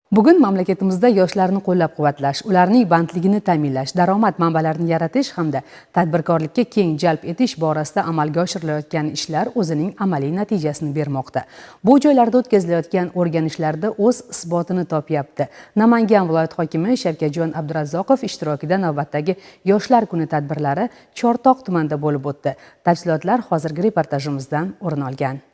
Bugun mamlakatimizda yoshlarni qo'llab-quvvatlash, ularning bandligini ta'minlash, daromad manbalarini yaratish hamda tadbirkorlikka keng jalb etish borasida amalga oshirilayotgan ishlar o'zining amaliy natijasini bermoqda. Bu joylarda o'tkazilayotgan o'rganishlarda o'z isbotini topyapti. Namangan viloyat hokimi Shavkatjon Abdurazzoqov ishtirokida navbatdagi Yoshlar kuni tadbirlari Chortoq tumanida bo'lib o'tdi. Tafsilotlar hozirgi reportajimizdan o'rin olgan.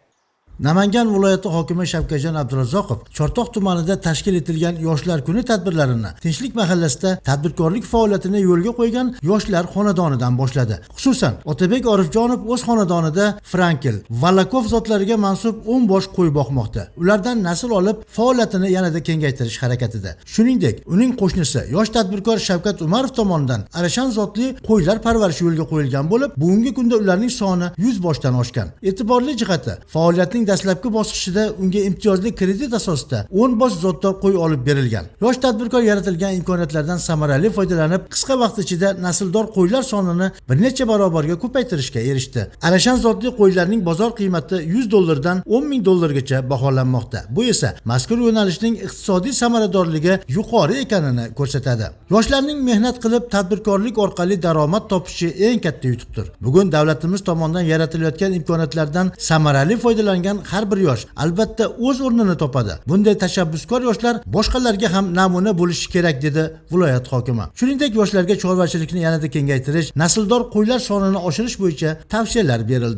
Namangan viloyati hokimi Shavkatjon Abdurazzoqov Chortoq tumanida tashkil etilgan Yoshlar kuni tadbirlarini Tinchlik mahallasida tadbirkorlik faoliyatini yo'lga qo'ygan yoshlar xonadonidan boshladi. Xususan, Otabek Orifjonov o'z xonadonida Frankel, Valakov zotlariga mansub 10 bosh qo'y boqmoqda. Ulardan nasl olib, faoliyatini yanada kengaytirish harakatida. Shuningdek, uning qo'shnisi yosh tadbirkor Shavkat Umarov tomonidan Arashan zotli qo'ylar parvarishi yo'lga qo'yilgan bo'lib, bugungi kunda ularning soni 100 boshdan oshgan. E'tiborli jihati, faoliyatning dastlabki bosqichida unga imtiyozli kredit asosida 10 bosh zotdor qo'y olib berilgan. Yosh tadbirkor yaratilgan imkoniyatlardan samarali foydalanib, qisqa vaqt ichida nasldor qo'ylar sonini bir necha barobarga ko'paytirishga erishdi. Arashan zotli qo'ylarning bozor qiymati 100 dollardan 10 ming dollargacha baholanmoqda. Bu esa mazkur yo'nalishning iqtisodiy samaradorligi yuqori ekanini ko'rsatadi. Yoshlarning mehnat qilib tadbirkorlik orqali daromad topishi eng katta yutuqdir. Bugun davlatimiz tomonidan yaratilayotgan imkoniyatlardan samarali foydalangan har bir yosh albatta o'z o'rnini topadi. Bunday tashabbuskor yoshlar boshqalarga ham namuna bo'lishi kerak, dedi viloyat hokimi. Shuningdek, yoshlarga chorvachilikni yanada kengaytirish, nasldor qo'ylar sonini oshirish bo'yicha tavsiyalar berildi.